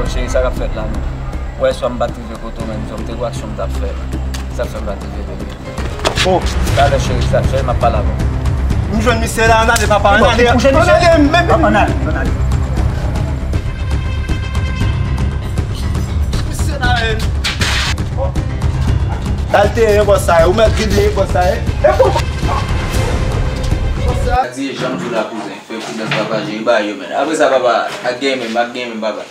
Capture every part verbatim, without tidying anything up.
Cheri, sa k ap fèt la menm? Ou wè swa m pa t rive kote w menm, swa m te gon aksyon m t ap fè. Sa k fè m pa t rive, baby. Oh. Talè, cheri, sa, cheri, m ap pale avè w. M jwenn misye la, ann ale, papa, ann ale. Ou jwenn misye? Ann ale, ann ale, ann ale. Misye la, menm. Oh. Kalite, e bò sa, ou mèt gide, e bò sa, e. E pou. Bò sa. Sa di, jan m di w la, kouzen. Fè koudèt papa, jere bagay yo, men. Apre sa, papa, ak gen men, ak gen men, papa.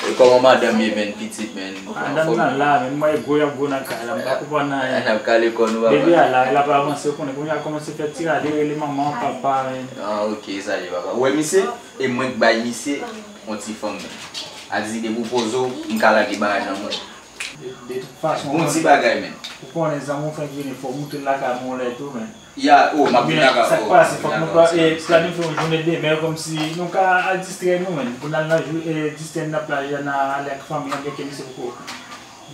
E kòman madanm ye, men, pitit, men? Madanm nan la, men, mwen, gwo y ap gwo nan kay la, m pa konprann anyen. N ap kale kò nou, papa. Bebe a la, l ap avanse, ou konnen, kounye a kòmanse fè ti rale, rele manman, papa, men. Ah, ok, sa ye, papa. Ou wè misye? E mwen k bay misye yon ti fanm, men. A di depi w poze w, m ka lage bagay nan men w. De, de tout fason, bon ti bagay, men. Ou konnen zanmi w fèk vini, fò w moute l lakay mwen yon lè tou, men. Ya, oh, m ap vin lakay ou. Sa k pase, fòk nou pla-, e, planifye yon jounen demen, kòmsi nou ka al distrè nou, men. Pou n al nan jou, e, distrè n nan plaj la, n a ale ak fanmi an, byen ke misye poko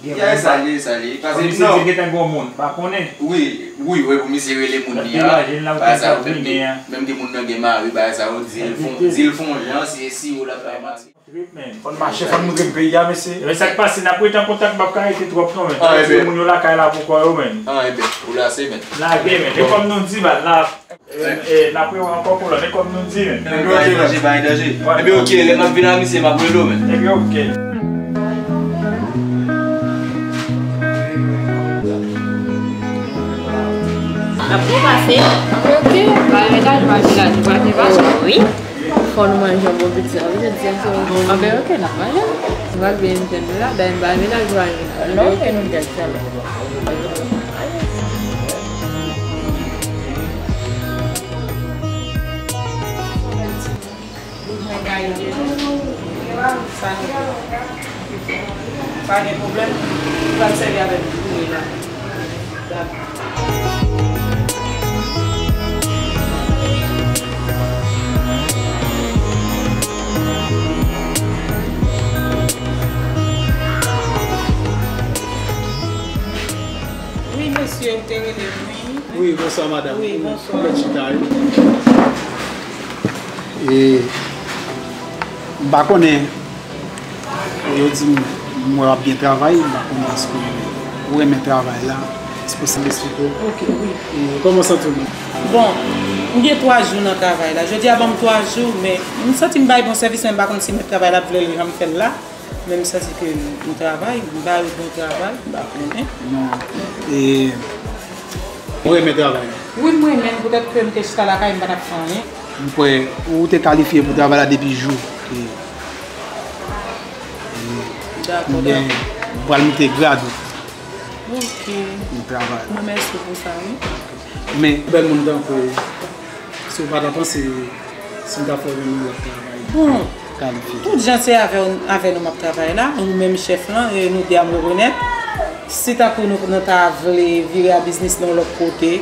gen moun. Ya, e sa l ye, e sa l ye. Paske misye di gentan gen yon moun, pa konnen. Wi, wi, wi, pou misye rele moun li a. Bagay sa yo, menm ke, menm ke moun nan gen mari, bagay sa yo, di l fon, di l fon jan, si, si ou l ap bay mari. Trip, men. Fò n mache, fò n moutre peyi a, mesye. Men sa k pase, n ap rete an kontak, m p ap ka rete twòp non, men. Ah, ebyen. Moun yo lakay la pou kò yo, men. Ah, ebyen, ou lase, men. Lage, men. E kòm nou di, bat la, e, e, n ap rewè ankò pou lòt. E kòm nou di, men. Ebyen, ok, men. Ebyen, ok, lè m ap vin a misye, m ap rele w, men. Ebyen, ok. N ap byen pase. Ok. Ba yo etaj, ba yo etaj, ba yo etaj. Wi. Fò nou manje yon bon piti, wi, jodi a se yon bon. Anben, ok, n ap manje. Nou pral byen jwenn nou la, dayè m pa renmen nan jou a jodi a. Non, ok, nou byen fè. Sa nou pa gen pwoblèm. Ou pral sèvi avèk kouri la. Dakò. Wi, mesye, ou te rele m, wi. Wi, bonswa, madanm. Wi, bonswa. Ou mèt chita, wi. E, m pa konnen, yo di m, m wè w ap byen travay, m pa konnen èske ou renmen travay la, èske w sanble esplike w? Ok, wi. E kòman w santi w menm? Bon, m gen twa jou nan travay la. Jodi a ban m twa jou, men m santi m bay bon sèvis, men m pa konn si mèt travay la ap vle l jan m fè l la. Men m santi ke m travay, m ba yo bon travay, m pa konnen. Non. E, ou renmen travay la? Wi, m renmen l, poutèt ke m te chita lakay, m pa t ap fè anyen. M kwè ou te kalifye pou travay la depi jou ke, e, dakò, oubyen dakò. Ou pral moute grad ou. Ok. Nan travay. M remèsye w pou sa, wi. Men, bèl moun tankou w, si w pa ta panse, si m ta fè w jwenn yon lòt travay, bon, kalifye. Tout jan se avè, avè nou m ap travay la, nou menm chèf lan, e nou de a m rekonèt. Si tankou nou, nou ta vle vire a biznis nan yon lòt kote,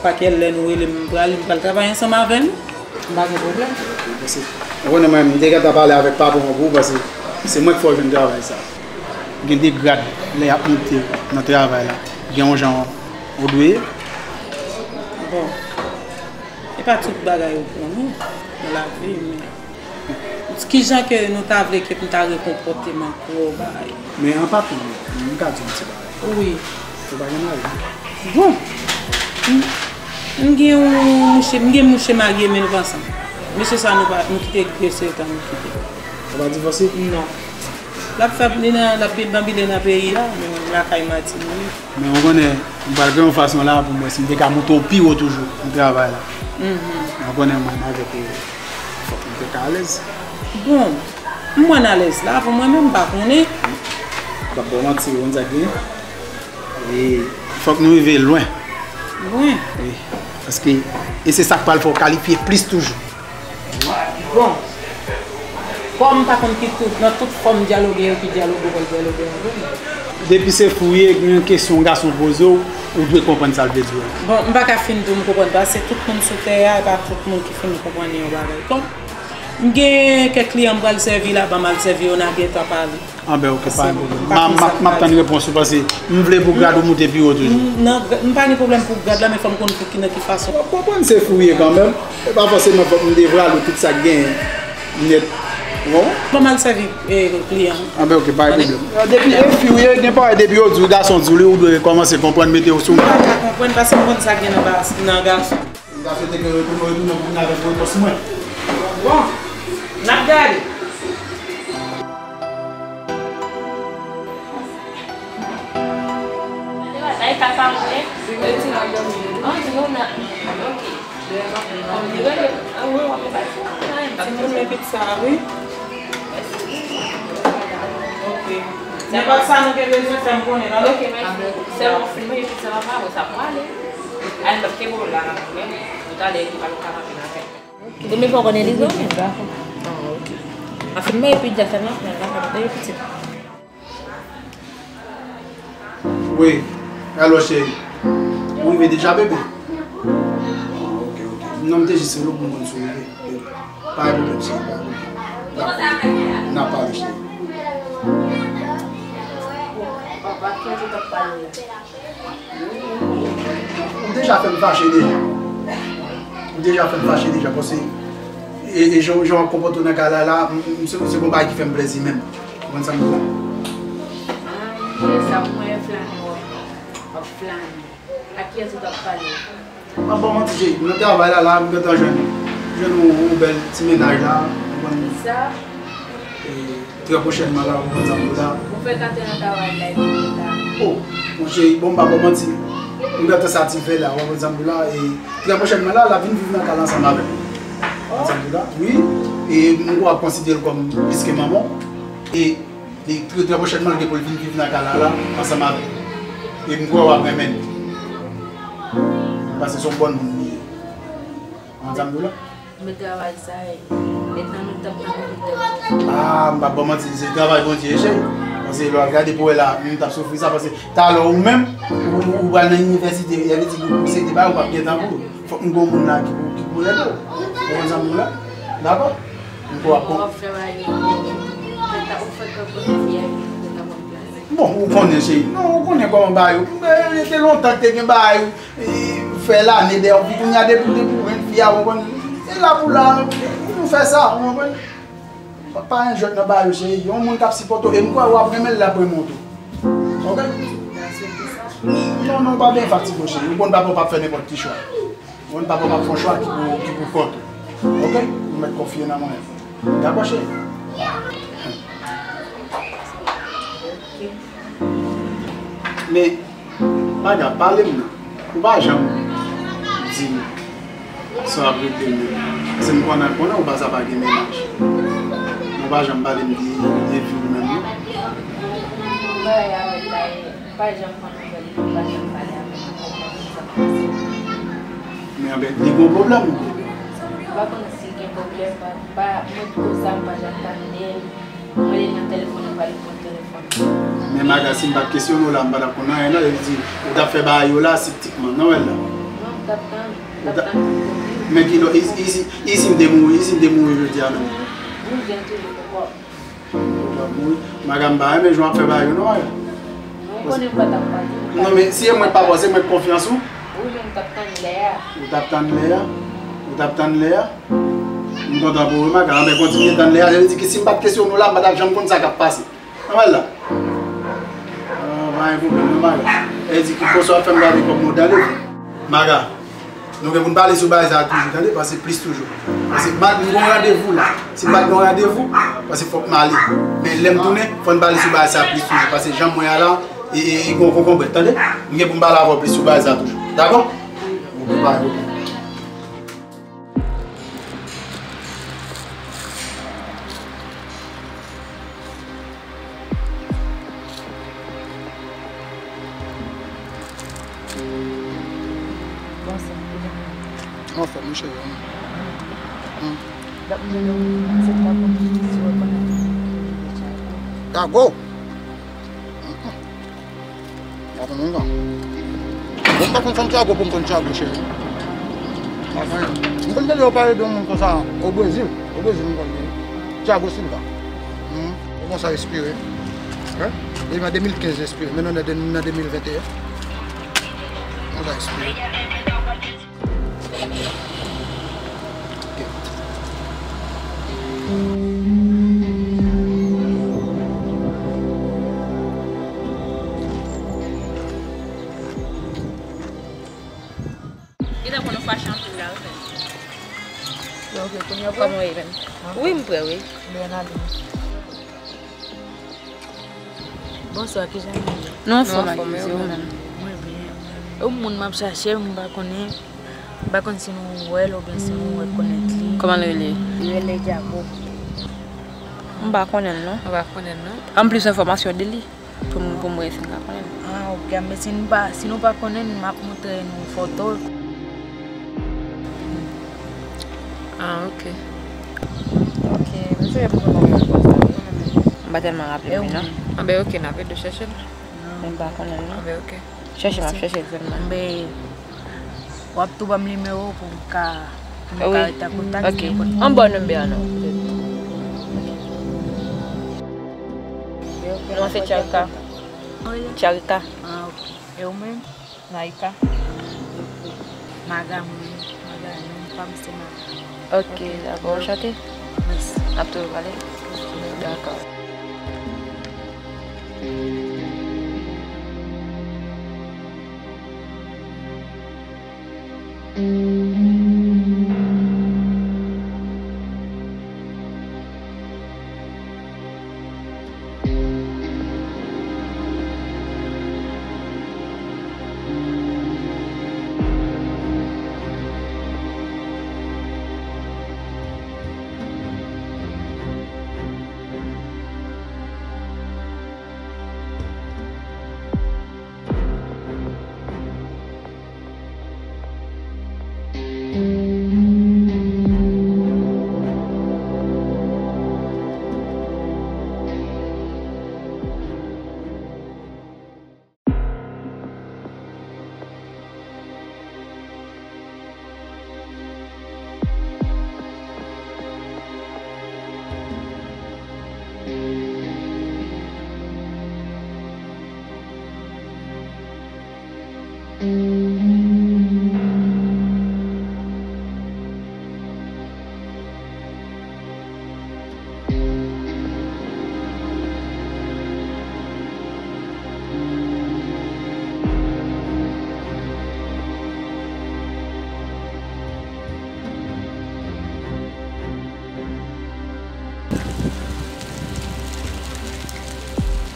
pa kèl lè nou rele m, m prale, m pral travay ansanm avè nou. M pa gen pwoblèm. Paske, ou konnen mwen, m te gentan pale avèk patwon an pou ou, paske se mwen k fè w jwenn travay sa. Gen de grad, lè y ap moute nan travay la. Gen yon jan ou dwe ye. Bon, e pa tout bagay ou konnen nan lavi, men kijan ke nou ta vle ke m ta rekonpòte m ankò, bagay? Men an pasan, m ka di yon ti bagay. Wi. Ou pa gen mari? Bon. M, m gen yon mouche, m gen mouche marye, men nou pa ansanm. Mesye sa, nou pa, nou kite de sèt an, nou kite. Ou pa divòse? Non. L ap fè, li nan, l ap banbile nan peyi a, men lakay Matinik. Men ou konnen, m pral gen yon fason la pou m wè si m te ka moute w pi wo toujou nan travay la. Mhm. Men ou konnen mwen avèk ou, fòk m te ka alèz. Bon, m wè n alèz la, pou mwen menm, m pa konnen. M p ap ba w manti, ou konn sa k genyen? E fòk nou rive lwen. Lwen? Wi. Paske, e se sa k pral fè w kalifye plis toujou. Bon, kòm m pa konn ki tout, nan tout fòm dyaloge yo, ki dyaloge w pral dyaloge avè m. Depi se fi w ye, gen yon kesyon yon gason poze w, ou dwe konprann sa l vle di w. Bon, m pa ka fin di w m konprann, paske tout moun sou tè a, e pa tout moun ki fin konprann yon bagay. Bon, m gen kèk kliyan m pral sèvi la, ban m al sèvi yo, n a gentan pale. Anben, ok, pa gen pwoblèm. M ap, m ap, m ap tann repons ou, paske m vle pou grad ou moute pi wo toujou. M, nan, m pa gen pwoblèm pou grad la, men fò m konn pou ki, nan ki fason. W ap konprann se fi w ye kanmenm. E pa fòseman fòk m devwale w tout sa k genyen nèt. Bon, m ap sèvi, eh, kliyan. Ah ben, ok, pa gen pwoblèm. Depi e fi w ye, gen pawòl depi yo di w gason di w li, ou dwe kòmanse konprann, mete w sou. M pa ka konprann paske m konn sa k gen nan ba-, nan gason. M ta swete ke retounen, retounen pou vin avèk repons mwen. Bon, n ap gade. Sa e papa mwen. An, di nou nan. Ok. An, di nou nan. An, wi, w ap pati. Ti moun men pizza, wi. Ok. Nenpòt sa nou gen bezwen, fè m konnen, tande? Ok, mèsi. Sèlman fin manje pizza papa, bon, sa pwale. Ay, m p ap kenbe w la, men, nou talè, nou pral ka anpil avè m. Ou menm poko nan lizon menm. Ah, ok. Afin mwen epi dja fè nan fè la fè mwen epi ti. Wi. Alò, cheri. Ou rive deja, bebe? Ah, ok, ok. Non, m te jis rele w pou m konn si w rive. Pa gen pwoblèm, cheri, pa gen pwoblèm. N a pale, cheri. Papa, kijan w t ap pale la? Ou deja fè m fache deja. Ou deja fè m fache deja, paske e, e jan, jan w ap konpòte w nan kay la, la, m, m, se, se yon bagay ki fè m plezi menm. Ou konprann sa m di la? Ah, se sa, mwen flane w ap, w ap flane. Ak kiyès ou t ap pale? M ap ba w manti, cheri. Nan travay la, la, m gentan jwenn, jwenn yon, yon bèl ti mennaj la. Ou konprann? Kisa? E, trè pwochènman la, ou konprann sa m di w la. Ou fèk antre nan travay la epi ou la. Oh, monchè, bon, m pa ba w manti. M gentan satisfè la, ou konprann sa m di w la. E, trè pwochènman la, l ap vin viv nan kay la ansanm avè m. Ou konprann sa m di w la? Wi. E, m kwè w ap konsidere l kòm plis ke manman w. E, e trè, trè pwochènman, l gen pou l vin viv nan kay la, la, ansanm avè m. E m kwè w ap renmen l. Paske se yon bòn moun li ye. Ou konprann sa m di w la? Men travay sa, e, e tan nou t ap tann pou tèt. Ah, m p ap ba w manti, se travay Bondye, cheri. Paske lè w ap gade pou wè la, m t ap soufri sa, paske talè ou menm, ou, ou pral nan inivèsite, sa vle di ou se te bay, ou p ap gen tan pou ou. Fòk m gen yon moun la ki pou, ki pou ede w. Ou konprann sa m di w la? Dakò? M pou ap kon- Bon, ou konnen, cheri. Non, ou konnen kòman bagay yo. Te lontan te gen bagay, e, fè lane dèyè w, pi kounye a depi, depi w jwenn fi a, ou konprann. Se la pou la, nou fè sa, ou konprann. Pa, pa gen jwèt nan bagay yo, cheri. Yon moun k ap sipòte w, e m kwè w ap renmen l, l ap renmen w tou. Ok? Non, non, pa byen fatige w, cheri. Ou konn papa w p ap fè nenpòt ki chwa. Ou konn papa w p ap fè yon chwa ki pou, ki pou kont ou. Ok? Ou mèt konfye nan mwen. Dakò, cheri? Men, Maga, pale m non. Ou pa janm di m sa w ap regle m nan. Paske m konnen, konnen ou pa sa pa gen mennaj. Men ou pa janm pale m de, de vi w menm non. Bagay avèk la, e, ou pa janm pran nouvèl li, ou pa janm pale avè m ankò, ou pa konn sa k pase. Men anben, li gen yon pwoblèm ou? Ou pa konn si gen pwoblèm, pa, pa, mwen konsa, m pa janm tande l. Mwen rele nan telefòn, li pa reponn telefòn. Men Maga, si m pa t kesyone w la, m pa t ap konn anyen non, e di, ou t ap fè bagay yo la, siptikman, non, wè l la. Non, m t ap tann, m t ap tann pou l vini. Men kilè, e, e si, e si m te mouri, e si m te mouri jodi a menm? Ou jèn toujou, poko. Ou t ap mouri. Maga, m pa renmen jan w ap fè bagay yo non, Maga. Mwen konnen m pa t ap pati. Non, men si e mwen k papa w, se mwen k konfyans ou. Wi, men m t ap tann lè a. Ou t ap tann lè a? Ou t ap tann lè a? M kontan pou ou, Maga. Anben, kontinye tann lè a. Sa vle di ke si m pa t kesyone w la, m pa t ap janm konn sa k ap pase. Ann wè l la. Ah, pa gen pwoblèm non, Maga. Sa vle di ki konsa w ap fè m gade kòb mwen w tande. Maga, nou gen pou n pale sou bagay sa a toujou, tande, paske plis toujou. Paske m pa, m gen yon randevou la. Si m pa t gen yon randevou, paske fòk m ale. Men lè m tounen, fò n pale sou bagay sa a plis toujou. Paske jan m wè a la, e, e, e gen yon konkonbrèt, tande. M gen pou m pale avè w plis sou bagay sa a toujou. Dakò? Oke, pa gen pwoblèm. Bonswa, kijan w ye? Anfòm, wi, cheri. Hum. Hum. Donk, m te di w, se ta pou m di w konnen. Kago! Hum, hum. Bon, m pa konn fanm Tyago pou m konn Tyago, cheri. M pa konn. M konn tande yo pale de yon moun konsa, o Brezil. O Brezil, m konn li. Tyago Silva. Hmm. Ou konsa espire. Hein? Depi an de mil kenz espire. Men nou nan de, nan de mil venteyen. Konsa espire. Ok. Fache anpil la, wi, men. Yo, ok, kounye a w prè? Kòman w ye menm? Wi, m prè, wi. Byen ale. Bonswa, kijan nou ye? Nou anfòm, Alize, ou menm? Mwen byen. Yon moun m ap chache, m pa konnen, m pa konn si nou wè l oubyen si nou rekonèt li. Kòman l rele? Li rele Djago. M pa konnen l, non. Ou pa konnen l, non? An plis enfòmasyon de li. Pou m, pou m wè si m ka konnen l. Ah, ok. Men si nou pa, si nou pa konnen l, m ap montre nou foto l. Ah, ok. Ok, mesye, m konnen l konsa, wi, mwen menm. M pa tèlman raple m, non. Ah, ben, ok, n ap ede w chèche l. Men m pa konnen l, non. Ah, ben, ok. Chèche, m ap chèche l sèlman. Ben, w ap tou ban m nimewo w pou m ka, pou m ka rete an kontak. Ok. An bon nonbè a non, petèt. Non, se Charika. Charika. Ah, ok. E ou menm? Naika. Maga mwen. Maga, non pa m se Maga. Ok, dakò, anchante. Mèsi. N ap toujou pale. Dakò.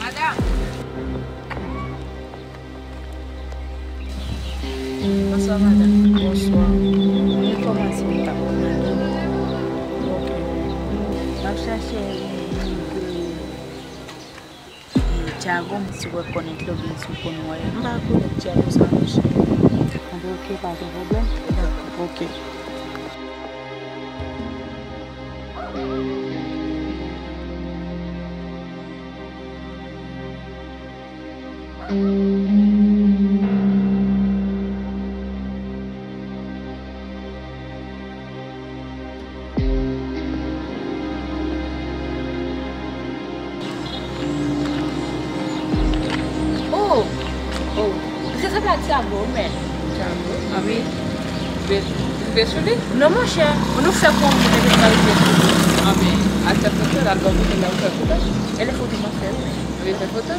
Madanm. Bonswa, madanm. Bonswa. Yon enfòmasyon m t ap mande w. Ok. M ap chache yon moun ki rele, e, Djago, m si w rekonèt li oubyen si w konn wè l. M pa rekonèt Djago sa, monchè. Anben, ok, pa gen pwoblèm. Dakò. Ok. Oh! Oh! Se sanble ak Djago, men. Djago? Wi. Rive sou li? Non, monchè. Nou fè kòm nou te ka rive sou li. Anben, aksepte l, al bò kote l la, ou fè foto. E lè foto m ap fè, wi. Ou vle fè foto?